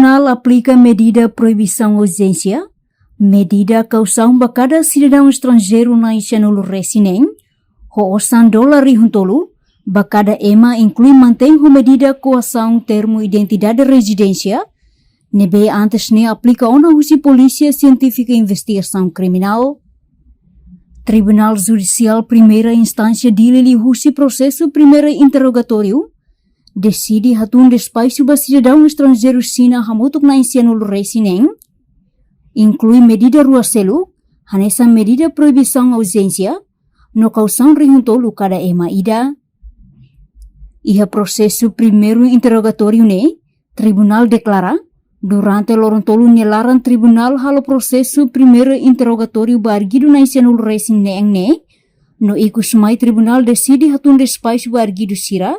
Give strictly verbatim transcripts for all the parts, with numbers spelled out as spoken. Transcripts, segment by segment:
Tribunál aplika medida proibisaun auzénsia, medida kausaun ba kada sidadaun estranjeiru na'in sianulu resin neen, ho osan dolar rihun tolu, ba kada ema, inklui mantein ho medida koasaun termu identidade rezidénsia, ne'ebé antes ne'e aplika ona husi Polísia Sientífika Investigasaun Kriminál. Tribunál Judisiál Primeira Instánsia Dili liuhusi prosesu primeira interrogatóriu, deside hatún despaxu ba sidadaun estranjeiru Xina hamutuk na'in sianulu resin neen, inklui medida rua seluk, hanesan medida proibisaun auzénsia, no kausaun rihun tolu kada ema ida. Iha prosesu primeiru interrogatóriu ne'e, tribunál deklara, durante loron tolu nia laran tribunál halo prosesu primeiru interrogatóriu ba arguidu na'in sianulu resin neen ne'e, no ikus mai tribunál deside hatún despaxu ba arguidu sira,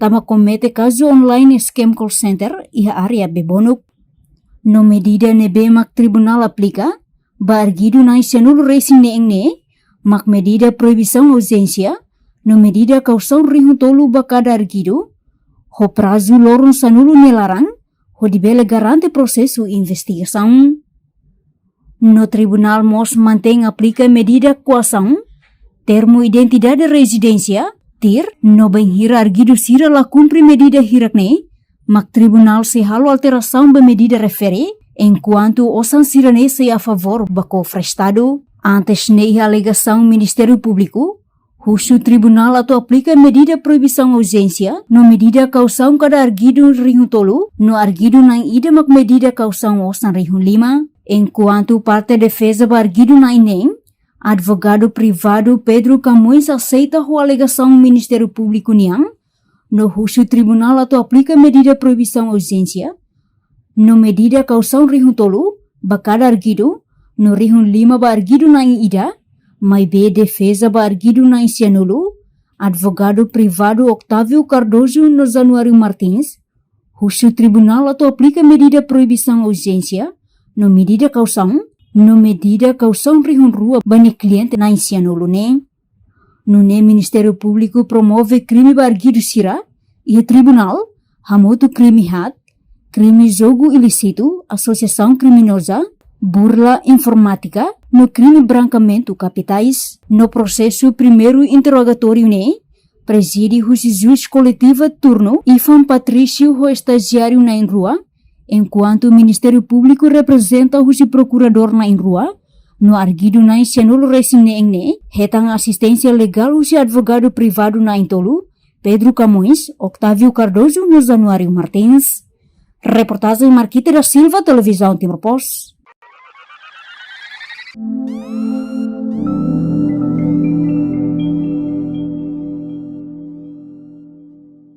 tanba komete kazu online scam call center iha área Bebonuk. No medida ne'ebé mak tribunál aplika ba arguidu na'in sianulu resin neen ne'e, mak medida proibisaun auzénsia, no medida kausaun rihun tolu ba kada arguidu, ho prazu loron sanulu nia laran, hodi bele garante prosesu investigasaun. No tribunál mós mantein aplika medida koasaun termu identidade rezidénsia, TIR, no bainhira arguidu sira la kumpre medida hirak ne'e, mak tribunál sei halo alterasaun ba medida refere, enkuantu osan sira-ne'e sei a favór ba kofre Estadu. Antes ne'e iha alegasaun Ministériu Públiku, husu tribunál atu aplika medida proibisaun auzénsia, no medida kausaun kada arguidu rihun tolu, no arguidu na'in ida mak medida kausaun osan rihun lima. Enkuantu parte defeza ba arguidu na'in neen, advogadu privadu Pedro Camões aseita ho alegasaun Ministériu Públiku nian, no husu tribunál atu aplika medida proibisaun auzénsia, no medida kausaun rihun tolu ba kada arguidu, no rihun lima ba arguidu na'in ida, maibé defeza ba arguidu na'in sianulu, advogadu privadu Octávio Cardoso no Januário Martins, husu tribunál atu aplika medida proibisaun auzénsia, no medida kausaun, no medida kausaun rihun rua ba nia kliente na'in sianulu ne'e. Nune'e Ministériu Públiku promove krime ba arguidu sira iha tribunál, hamutuk krime haat, krime jogu ilísitu, asosiasaun kriminoza, burla informátika, no krime brankamentu kapitais. No prosesu primeiru interrogatóriu ne'e, prezide husi juís koletivu turnu, Ivan Patrício ho estajiáriu na'in rua, enkuantu Ministériu Públiku reprezenta husi prokuradór na'in rua, no arguidu na'in sianulu resin neen ne'e, hetan asisténsia legál husi advogadu privadu na'in tolu, Pedro Camões, Octávio Cardoso no Januário Martins. Reportajen Marquita da Silva, Televizaun Timor Post.